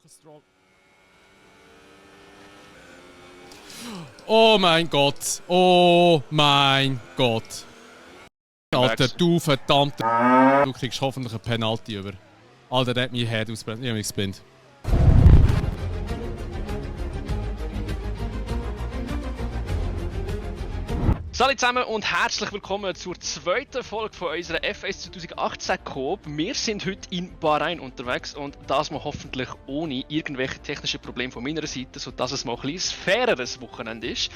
Danke, Stroll. Oh mein Gott. Oh mein Gott. Alter, du verdammter... Du kriegst hoffentlich ein Penalty über. Alter, der hat mein Head ausgebrannt. Ich hab mich gespinnt. Salut zusammen und herzlich willkommen zur zweiten Folge von unserer FS 2018 Coop. Wir sind heute in Bahrain unterwegs und das mal hoffentlich ohne irgendwelche technischen Probleme von meiner Seite, sodass es mal ein bisschen faireres Wochenende ist.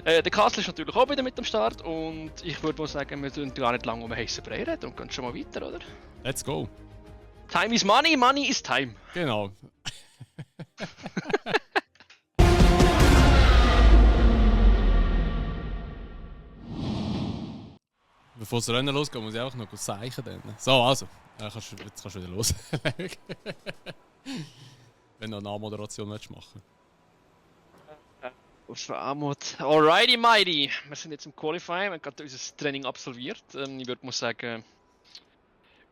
Der Castle ist natürlich auch wieder mit am Start und ich würde mal sagen, wir tun gar nicht lange um heißen Brei reden und gehen schon mal weiter, oder? Let's go. Time is money, money is time. Genau. Bevor das Rennen losgeht, muss ich einfach noch zeichnen. Dann. So, also. Jetzt kannst du wieder los. Wenn du eine Anmoderation machen willst. Auf Armut. Alrighty, mighty. Wir sind jetzt im Qualifying, wir haben gerade unser Training absolviert. Ich würde mal sagen,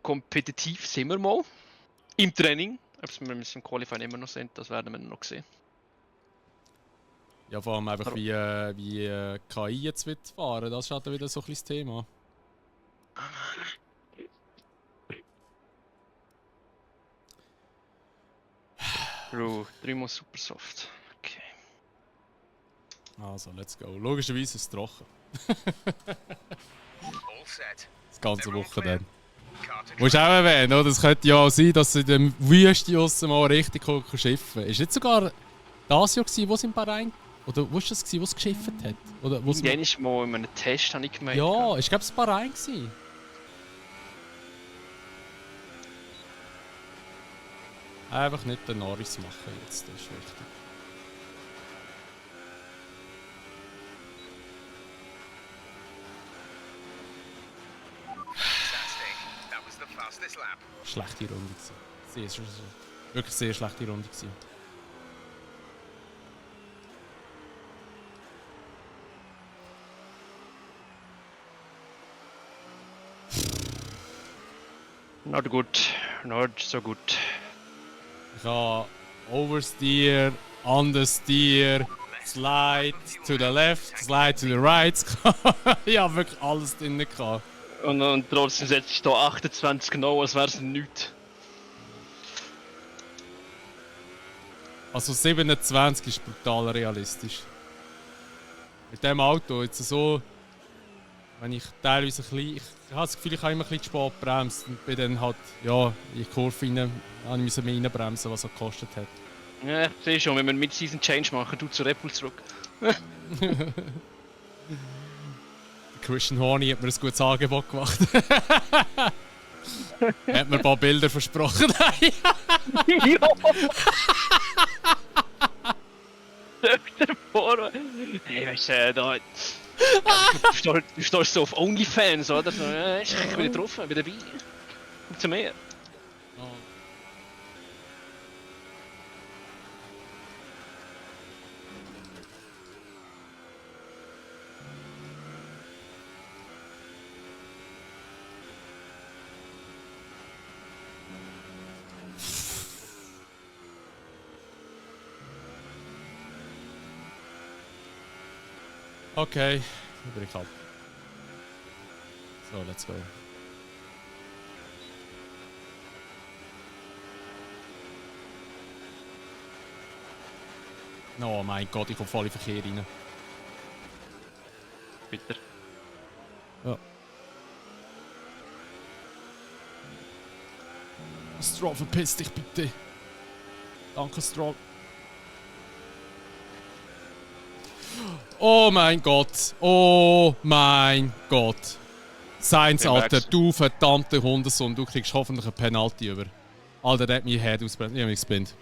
kompetitiv sind wir mal. Im Training. Ob wir im Qualifying immer noch sind, das werden wir noch sehen. Ja, vor allem einfach wie KI jetzt wird fahren, das ist halt wieder so ein kleines Thema. Bro, dreimal super soft. Okay. Also, let's go. Logischerweise ist es trocken. Das ganze Wochenende. Musst du auch erwähnen, oder? Es könnte ja auch sein, dass sie in der Wüste draussen mal richtig schiffen. Ist nicht sogar das Jahr gewesen, wo es in Bahrain? Oder wo war das, wo es geschifft hat? Oder wo's Irgendwann mal in einem Test habe ich gemeint. Ja, ich glaube es war Bahrain gewesen. Einfach nicht den Norris machen jetzt, das ist wichtig. Schlechte Runde gewesen. Wirklich sehr schlechte Runde gewesen. Not good, not so good. Ich habe Oversteer, Understeer, Slide to the left, Slide to the right. Ich habe wirklich alles drin gehabt. Und trotzdem setzt sich da 28 genau, als wäre es nichts. Also 27 ist brutal realistisch. Mit dem Auto jetzt so, wenn ich teilweise ein bisschen, ich habe das Gefühl, ich habe immer ein bisschen spät gebremst und bin dann halt, ja, in die Kurve rein, musste ich reinbremsen, was es gekostet hat. Ja, ich sehe schon, wenn wir Mid-Season Change machen, du zu Red Bull zurück. Christian Horny hat mir ein gutes Angebot gemacht. Hat mir ein paar Bilder versprochen. Ja! Stell dir vor, hey, weißt du, da... Du stehst so auf OnlyFans, oder? So, ich bin wieder drauf, ich bin dabei. Komm zu mir. Okay, dann bin ich halt. So, let's go. Oh mein Gott, ich komme voll in den Verkehr rein. Bitte. Ja. Stroll, verpiss dich bitte. Danke, Stroll. Oh mein Gott. Oh mein Gott. Sainz, Alter, du verdammter Hundesohn, du kriegst hoffentlich ein Penalty über. Alter, der hat mein Head ausgebrannt. Ich hab mich gespinnt.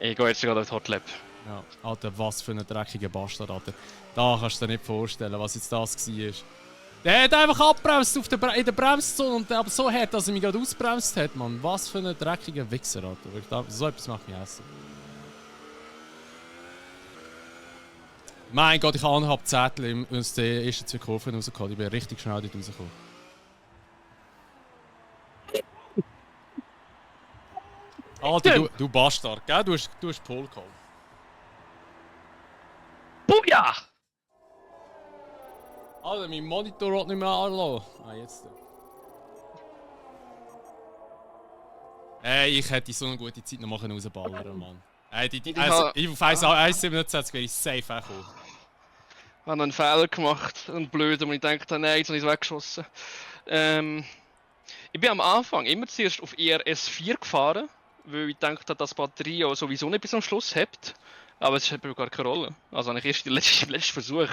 Ich gehe jetzt gerade auf die Hotlap. Ja, Alter, was für ein dreckiger Bastard, Alter. Da kannst du dir nicht vorstellen, was jetzt das war. Der hat einfach abbremst in der Bremszone und aber so hart, dass er mich gerade ausbremst hat, Mann. Was für ein dreckiger Wichser, Alter. So etwas macht mich essen. Mein Gott, ich habe 1,5 Zettel aus den ersten 2 Kurven rausgekommen. Ich bin richtig schnell dort rausgekommen. Alter, du Bastard, gell? Du hast Pole geholt. Booyah! Alter, mein Monitor hat nicht mehr anlassen. Ah, jetzt. Ey, ich hätte so eine gute Zeit noch mal rausballern, Mann. Ey, auf 1,27 wäre ich safe auch gekommen. Ich habe einen Fehler gemacht, einen blöden, und ich dachte, nein, jetzt habe ich es weggeschossen. Ich bin am Anfang immer zuerst auf ERS4 gefahren, weil ich dachte, dass die Batterie ja sowieso nicht bis zum Schluss hebt. Aber es spielt gar keine Rolle. Also habe ich erst im letzten Versuch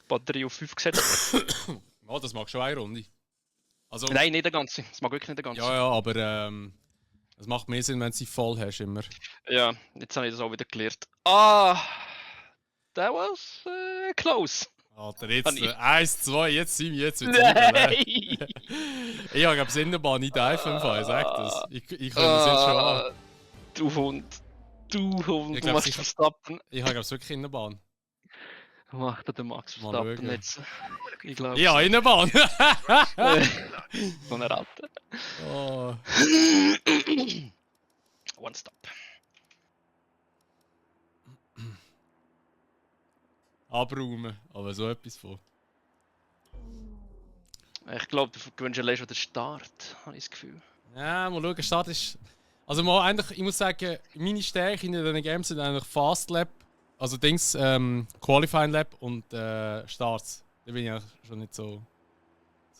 Batterie auf 5 gesetzt. Oh, das mag schon eine Runde. Also, Nein, nicht der ganze. Das mag wirklich nicht der ganze. ja, aber es macht mehr Sinn, wenn du sie voll hast immer. Ja, jetzt habe ich das auch wieder gelernt. Ah, that was close. Alter, jetzt 1, 2, jetzt sind wir jetzt wieder. Nein! Ich habe glaube Innenbahn nicht iPhone fahren, sag das. Ich kann das jetzt schon an. Du Hund. Du Hund, du glaub, machst Verstappen. Ich habe glaube wirklich Innenbahn. Macht der Max Verstappen jetzt? Ich glaube. Ja, Innenbahn! So eine Ratte. Oh. One stop. Abräumen, aber so etwas von. Ich glaube, du gewünscht allein schon den Start, habe ich das Gefühl. Ja, mal schauen, Start ist. Also mal eigentlich, ich muss sagen, meine Stärke in den Games sind eigentlich Fast Lap, also Dings, Qualifying Lap und Starts. Da bin ich eigentlich schon nicht so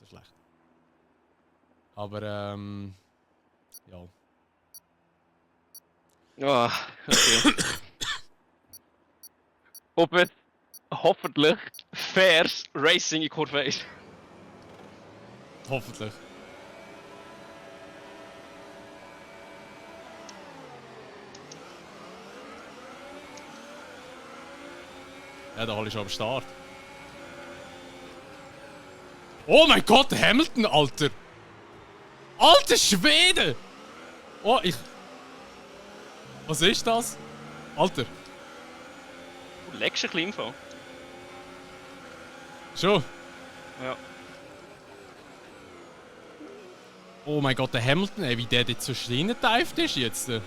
schlecht. Aber ja. Ja, okay. Ob es hoffentlich faires Racing in Kurve ist. Hoffentlich. Ja, der Hall ist am Start. Oh mein Gott, der Hamilton, Alter! Alter Schwede! Oh, Was ist das? Alter. Du leckst ein bisschen Info. Schon? Ja. Oh mein Gott, der Hamilton, ey, wie der jetzt so reingeteift ist jetzt. Oh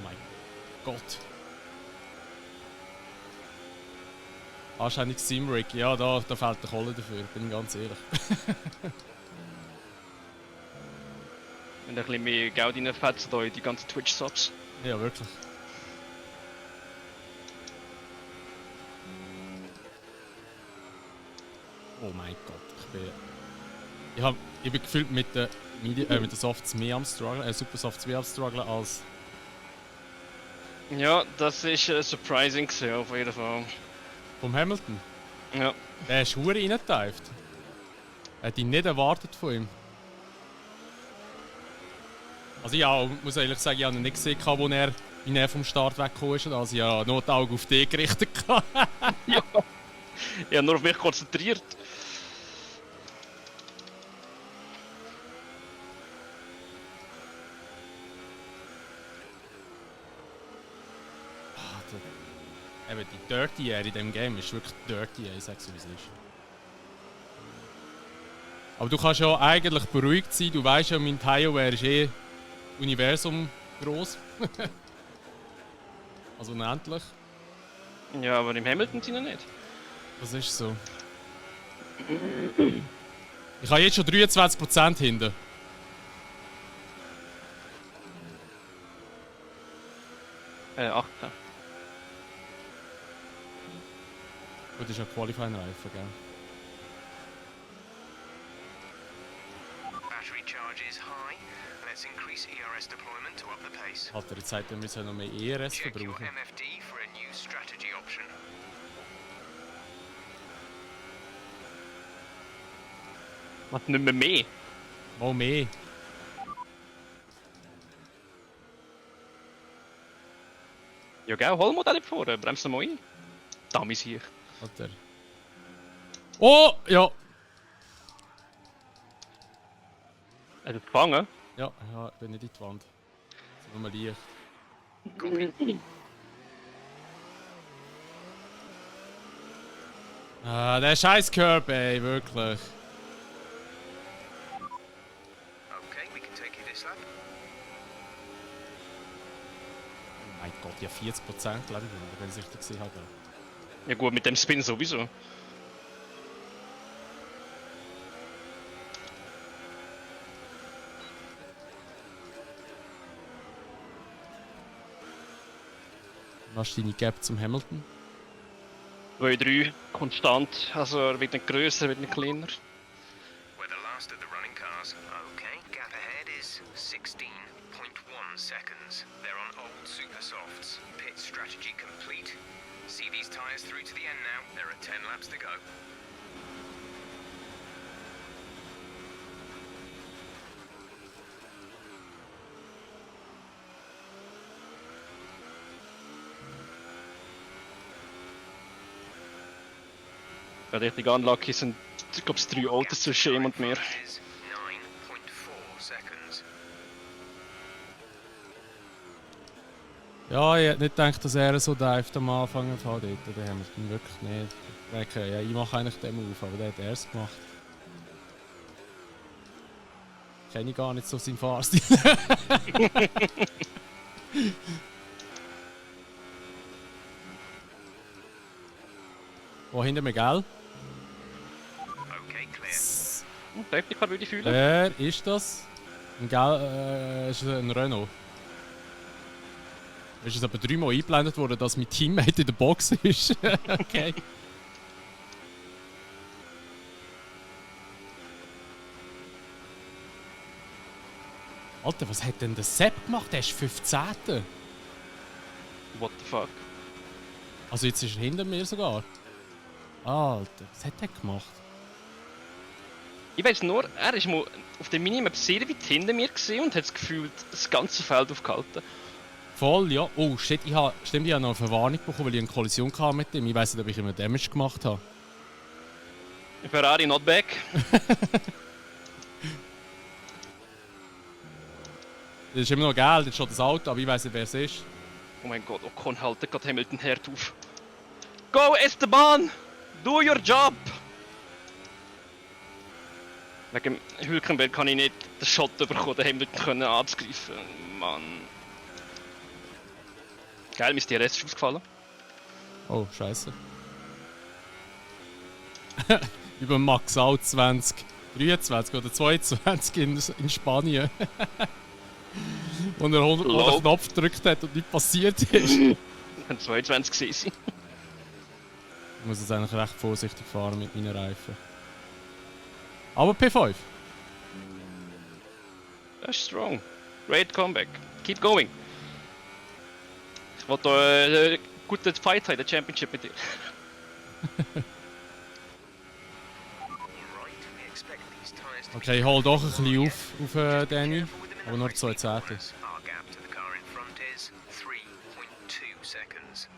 mein Gott. Wahrscheinlich Simrig, ja, da fehlt der Kohle dafür, bin ich ganz ehrlich. Wenn ein bisschen mehr Geld reinfetzt, da in die ganzen Twitch-Subs. Ja, wirklich. Oh mein Gott, ich bin gefühlt mit der Softs mehr am Struggle, Super Softs mehr am Struggle als... Ja, das ist surprising gewesen, auf jeden Fall. Vom Hamilton? Ja. Der ist hure reingeteift. Hätte ich nicht erwartet von ihm. Also ja, ich muss ehrlich sagen, ich habe ihn nicht gesehen, wie er vom Start weggekommen ist. Also ich habe nur die Augen auf dich gerichtet. Ja. Ich habe nur auf mich konzentriert. Eben, die Dirty Air in diesem Game ist wirklich Dirty Air, ich sag's wie es ist. Aber du kannst ja eigentlich beruhigt sein, du weißt ja, mein TireWare ist Universum groß. Also unendlich. Ja, aber im Hamilton sind nicht. Das ist so. Ich habe jetzt schon 23% hinten. 18. Gut, das ist ja Qualifying-Reifen, gell? Battery charge is high. Let's increase ERS deployment to up the pace. Alter, jetzt sagt er, wir sollen noch mehr ERS Check your verbrauchen. MFD for a new strategy option. Was, nicht mehr? Mal mehr. Ja, gell, hol mal den vorne, bremst mal ein. Dummy hier. Alter. Oh! Ja! Hat er gefangen? Ja, ich bin nicht in die Wand. Es ist nur leicht. Ah, der scheiß Curb, ey, wirklich. Okay, we can take you this lap. Oh mein Gott, ja 40% glaube ich, wenn ich es richtig gesehen habe. Ja gut, mit dem Spin sowieso. Was ist deine Gap zum Hamilton? 2-3, konstant. Also er wird nicht grösser, er wird nicht kleiner. We're the last of the running cars. Okay, gap ahead is 16.1 seconds. They're on old super softs. Pit strategy complete. See these tyres through to the end now. There are 10 laps to go. Gerade richtig unlucky sind, ich glaube, 3 Autos zwischen ihm und mir. Is 9.4 seconds. Ja, ich hätte nicht gedacht, dass er so dive am Anfang hat dort. Den Hamilton wirklich nicht. Ich denke, ja, ich mache eigentlich den Move, aber der hat erst gemacht. Kenne ich gar nicht so seinen Fahrstil. Wo hinter mir, gell? Okay, clear. Safety Car würde ich fühlen. Wer ist das? Ein ist ein Renault. Ist es aber 3-mal eingeblendet worden, dass mein Teammate in der Box ist. Okay. Alter, was hat denn der Sepp gemacht? Der ist 15. What the fuck? Also jetzt ist er hinter mir sogar. Alter, was hat der gemacht? Ich weiß nur, er ist mal auf der Minimap sehr weit hinter mir gesehen und hat das Gefühl, das ganze Feld aufgehalten. Voll, ja. Oh shit, ich habe noch eine Verwarnung bekommen, weil ich eine Kollision hatte mit ihm. Ich weiß nicht, ob ich ihm Damage gemacht habe. Ferrari not back. Das ist immer noch geil, das ist schon das Auto, aber ich weiß nicht, wer es ist. Oh mein Gott, Ocon haltet gerade Hamilton Herd auf. Go Esteban! Do your job! Wegen dem Hülkenberg kann ich nicht den Shot bekommen, den Hamilton anzugreifen. Mann. Geil, mir ist die RS ist ausgefallen. Oh, scheiße. Über Max Out 2023 oder 22 in Spanien. Und er 100 Mal den Knopf gedrückt hat und nichts passiert ist. Wenn 22 gesehen sind. Ich muss jetzt eigentlich recht vorsichtig fahren mit meinen Reifen. Aber P5. Das ist strong. Great comeback. Keep going. Ich wollte einen guten Fight haben, der Championship mit dir. Okay, ich hole doch ein bisschen auf Danny. Aber nur 2 Zehntel. Our gap to the car in front is 3.2 seconds.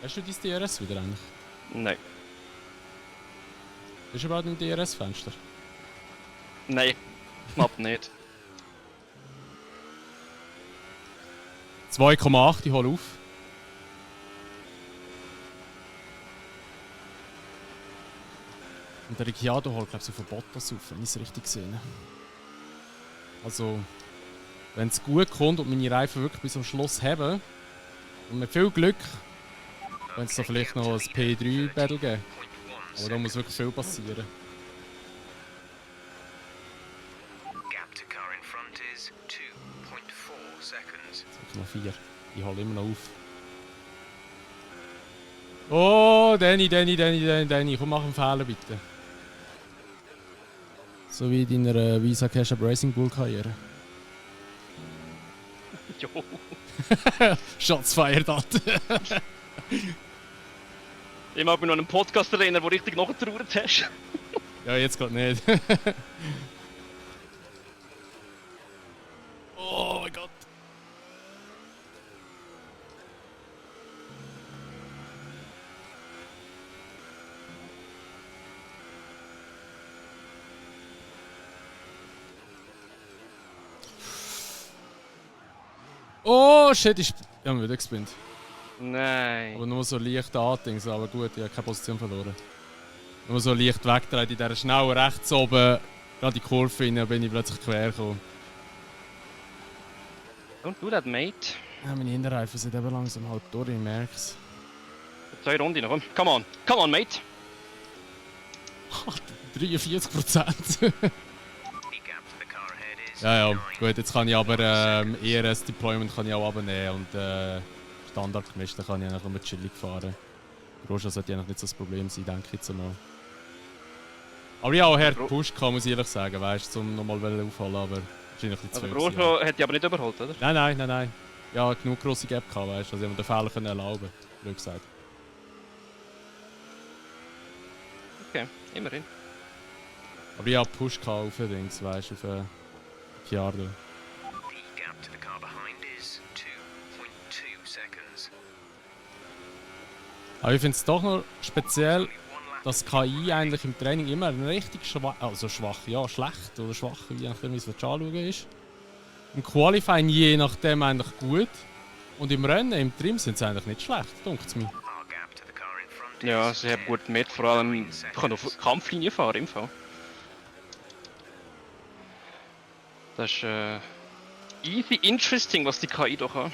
Hast du dein DRS wieder eigentlich? Nein. Bist du überhaupt im DRS-Fenster? Nein, knapp nicht. 2,8, ich hole auf. Und der Ricciardo holt, glaube ich, so Bottas auf, wenn ich es richtig sehe. Also, wenn es gut kommt und meine Reifen wirklich bis zum Schluss haben, und mit viel Glück, könnte es da vielleicht noch ein P3-Battle geben. Aber da muss wirklich viel passieren. Gap to car in front is 2.4 seconds. 2,4. Ich hole immer noch auf. Oh, Danny, komm, mach einen Fehler bitte. So wie in deiner Visa Cash App Racing Bull Karriere. Jo. Shots fired, Alter. Ich mag mich noch an einen Podcast erinnern, wo richtig nachgetrauert hast. Ja, jetzt gerade nicht. Oh mein Gott. Oh shit, ich habe wieder gespinnt. Nein. Aber nur so leicht Antings, aber gut, ich habe keine Position verloren. Nur so leicht wegdreht in dieser schnell rechts oben, gerade die Kurve rein, bin ich plötzlich quer gekommen. Don't do that, mate. Ja, meine Hinterreifen sind eben langsam halt durch, ich merk's. 2 Runden noch, komm. Come on, mate. 43%. The gap to the car ahead is ja, 9. gut, jetzt kann ich aber ERS Deployment kann ich auch abnehmen und Standard gemischt, dann kann ich einfach immer chillig fahren. Groscha sollte eigentlich nicht so das Problem sein, denke ich jetzt mal. Aber ja, auch hart gepusht kann, muss ich ehrlich sagen, weißt du, um nochmal aufholen, aber wahrscheinlich ein bisschen zu Also viel Grosjean hat die aber nicht überholt, oder? Nein. Ja, genug grosse Gap gehabt, weißt du, also ich habe mir den Fehler können erlauben, blöd gesagt. Okay, immerhin. Aber ich habe Push gehabt auf Dings, weißt du, auf Chiardo. The gap to the car behind is 2.2 seconds. Aber ich finde es doch noch speziell, Only one lap dass KI eigentlich im Training immer ein richtig schlecht oder schwach, je nachdem wie es anschauen ist. Im Qualifying je nachdem eigentlich gut. Und im Rennen, im Trim sind sie eigentlich nicht schlecht, denkt mir. Our gap to the car in front Ja, is sie haben gut mit, vor allem ich kann auf Kampflinie fahren im Fall. Das ist easy interesting, was die KI doch hat.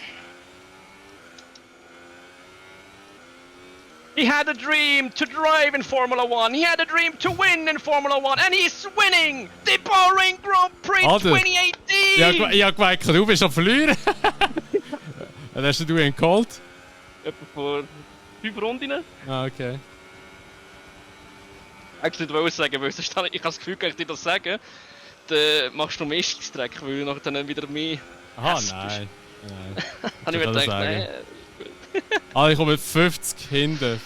He had a dream to drive in Formula 1. He had a dream to win in Formula 1 and he's winning the Bahrain Grand Prix Alter. 2018! Ja, ich habe gemerkt, du bist am Verlieren. Dann hast du ihn geholt? Etwa vor 5 Runden. Ah, okay. Eigentlich nicht sagen, weil sonst ich habe das Gefühl, wenn ich dir das sage, dann machst du mehr Scheissdreck, weil du nachher dann wieder mehr... Aha, Hast du- nein. Habe ich mir kann gedacht, sagen. nee. Ah, ich komme mit 50 hinten.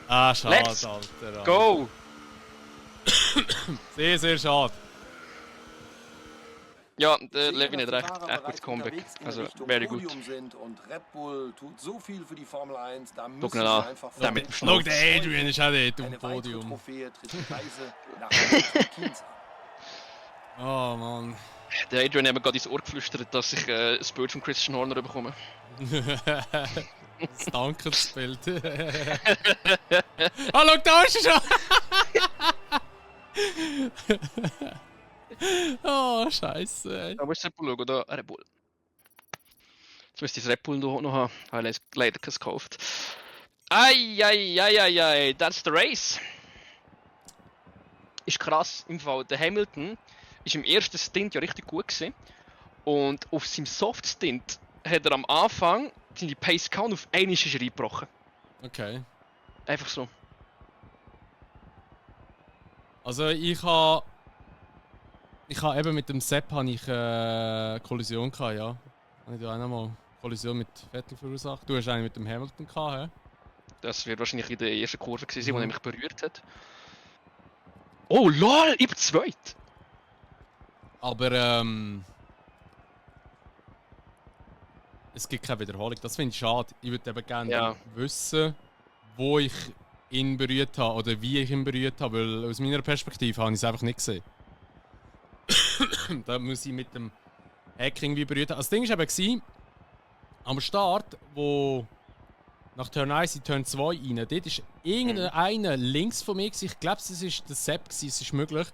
Ah, schade, Let's Alter. Go! Sehr, sehr schade. Ja, der Levin hat recht, echt gutes Comeback. Also, very good. Sind und Red Bull tut so viel für die Formel 1, da müssen Guck ihn an, sie einfach der mit dem Schau, Schnauz. der Adrian ist auch dort auf dem eine weitere Podium. Trophäe tritt die Reise nach Kienz an. Oh Mann. Der Adrian hat mir gerade ins Ohr geflüstert, dass ich das Bild von Christian Horner bekomme. Das Dankensbild. Ah, schau, da ist er schon! Oh, Scheiße. Da musst du Red Bull schauen, da Red Bull. Jetzt müsste ich das Red Bull noch haben, weil er es leider keins gekauft. Ai, that's the race. Ist krass, im Fall. Der Hamilton ist im ersten Stint ja richtig gut gewesen. Und auf seinem Soft-Stint hat er am Anfang seine Pace Count auf einmal ist er eingebrochen. Okay. Einfach so. Also ich habe eben mit dem Sepp Kollision gehabt, ja. Habe ich da auch nochmal Kollision mit Vettel verursacht. Du hast eine mit dem Hamilton gehabt, hä? Das wird wahrscheinlich in der ersten Kurve gewesen sein, Mhm. wo er mich berührt hat. Oh lol, ich bin zweit! Aber es gibt keine Wiederholung. Das finde ich schade. Ich würde eben gerne Ja. wissen, wo ich ihn berührt habe oder wie ich ihn berührt habe, weil aus meiner Perspektive habe ich es einfach nicht gesehen. Da muss ich mit dem Hacking wie berührt haben. Das Ding war eben am Start, wo nach Turn 1 in Turn 2 rein, dort war irgendeiner links von mir, ich glaube es war der Sepp, es ist möglich.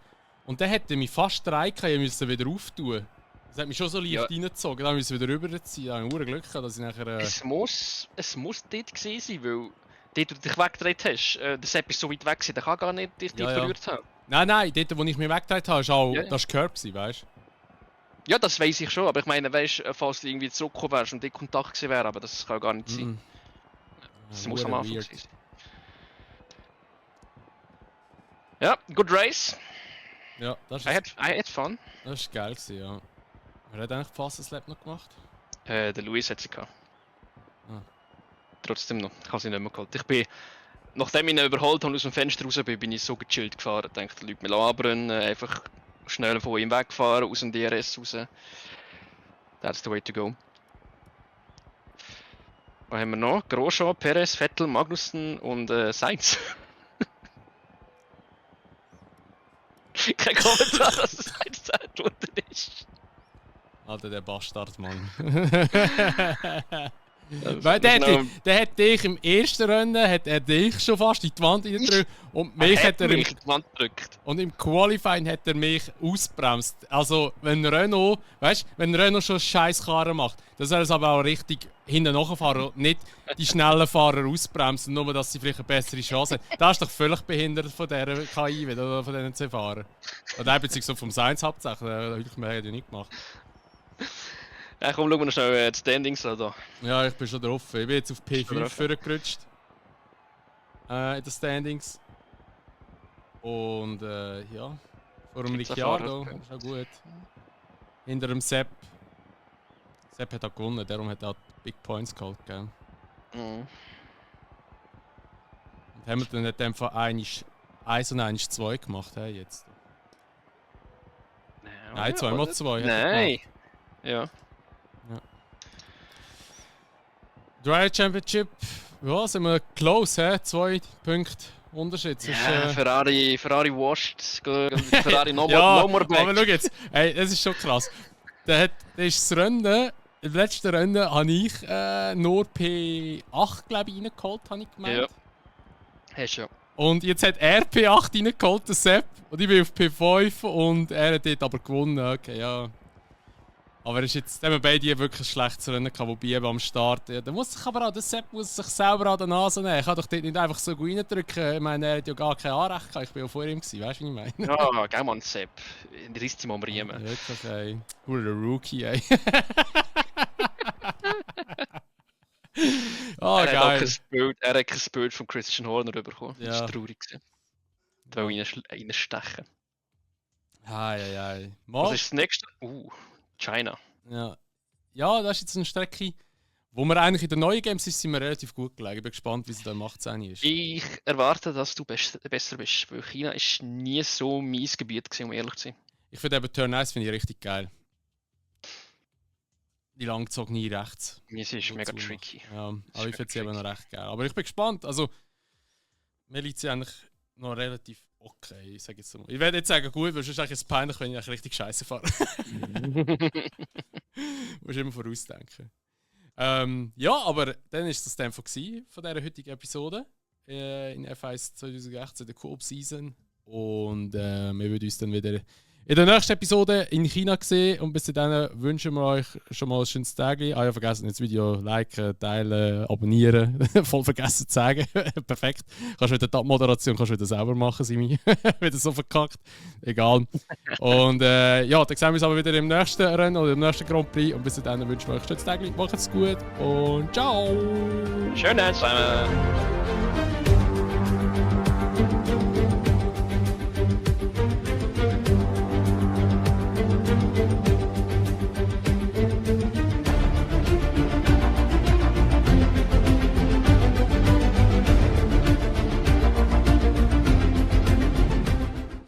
Und der hätte mich fast streiken, ich musste wieder auftun. Das hat mich schon so leicht reingezogen, dann musste ich wieder rüberziehen. Ich hatte Glück gehabt, dass ich nachher... Es muss dort gewesen sein, weil dort, wo du dich weggedreht hast, der Sepp ist so weit weg gewesen, der kann gar nicht dich Ja, ja. berührt haben. Nein, dort wo ich mich weggedreht habe, war auch Ja, ja. das Curb, weißt du? Ja, das weiss ich schon, aber ich meine, weißt du, falls du irgendwie zurückgekommen wärst und dort Kontakt gewesen wäre, aber das kann gar nicht sein. Mhm. Das muss am Hure Anfang weird. sein. Ja, good race. Ja, das I had fun. war geil gewesen, ja. Wer hat eigentlich die Fastest Lap noch gemacht? Der Luis hat sie gehabt. Ah. Trotzdem noch, ich habe sie nicht mehr geholt. Ich bin, nachdem ich ihn überholt habe und aus dem Fenster raus bin ich so gechillt gefahren. Ich dachte, Leute mich anbrennen, einfach schnell von ihm wegfahren, aus dem DRS raus. That's the way to go. Was haben wir noch? Grosjean, Perez, Vettel, Magnussen und Sainz. Kein Kommentar, dass es Sainz worden ist. Alter, der Bastard, Mann. Weil der hat dich im ersten Rennen hat er dich schon fast in die Wand reingedrückt und mich hat er in die Wand gedrückt. Und im Qualifying hat er mich ausbremst. Also wenn Renault schon scheiß Karren macht, dann soll es aber auch richtig hinten nachfahren und nicht die schnellen Fahrer ausbremsen, nur dass sie vielleicht eine bessere Chance haben. Das ist doch völlig behindert von dieser KI oder von diesen 2 Fahrern. Oder beziehungsweise vom Science hauptsächlich, das habe ich nicht gemacht. Ja, komm, schauen wir noch schnell die Standings an. Da. Ja, ich bin schon drauf. Ich bin jetzt auf P5 vorgerutscht. In den Standings. Und ja, vor dem Ricciardo, ist auch gut. Hinter dem Sepp. Sepp hat auch gewonnen, darum hat er auch Big Points geholt. Gell? Mhm. Und Hamilton hat dann von 1 und 1 2 gemacht, hey, jetzt. Nein, 2 mal 2. Nein. Ja. Driver Championship, ja, sind wir close, he? 2 Punkte Unterschied. Ja, Ferrari washed, Ferrari no more back. Aber schau jetzt, hey, das ist schon krass. Das ist das Rennen, im letzten Rennen habe ich nur P8, glaube ich, reingeholt, habe ich gemeint. Ja, hast du ja. Und jetzt hat er P8 reingeholt, der Sepp, und ich bin auf P5 und er hat dort aber gewonnen, okay, ja. Aber es ist jetzt, haben wir beide wirklich ein schlechtes Rennen gehabt, wobei eben am Start. Ja, da muss sich aber auch, der Sepp muss sich selber an der Nase nehmen. Ich kann doch dort nicht einfach so gut reindrücken. Ich meine, er hat ja gar kein Anrecht gehabt. Ich war ja vor ihm, weißt du, wie ich meine? Ja, gell, Mann, Sepp. Reißt sie mal am Riemen. Ja, wirklich, ey. Nur der Rookie, ey. Oh, er geil. Hat kein Bild von Christian Horner bekommen. Ja. Das war traurig. Da will ich reinstechen. Ei. Was ist das nächste? China. Ja. Ja, das ist jetzt eine Strecke, wo wir eigentlich in den neuen Games sind wir relativ gut gelegen. Ich bin gespannt, wie sie da im 18 ist. Ich erwarte, dass du besser bist, weil China ist nie so mein Gebiet gewesen, um ehrlich zu sein. Ich finde eben Turn 1 finde ich richtig geil. Die langzogene rechts. Mir ist mega tricky. Ja, aber ich finde sie eben noch recht geil. Aber ich bin gespannt. Also, mir liegt sie eigentlich noch relativ okay. Ich sage jetzt mal. Ich werde jetzt sagen, gut, weil sonst ist es peinlich, wenn ich eigentlich richtig scheiße fahre. Musst immer vorausdenken. Ja, aber dann war das dann von dieser heutigen Episode in F1 2018, der Coop-Season. Und wir würden uns dann wieder in der nächsten Episode in China sehen. Und bis dahin wünschen wir euch schon mal ein schönes Tag. Ah ja, vergessen nicht das Video liken, teilen, abonnieren. Voll vergessen zu sagen. Perfekt. Kannst wieder die Abmoderation wieder selber machen, Simi. Wieder so verkackt. Egal. Und ja, dann sehen wir uns aber wieder im nächsten Rennen oder im nächsten Grand Prix. Und bis dahin wünschen wir euch ein schönes Tag. Macht's gut und ciao! Schön zusammen!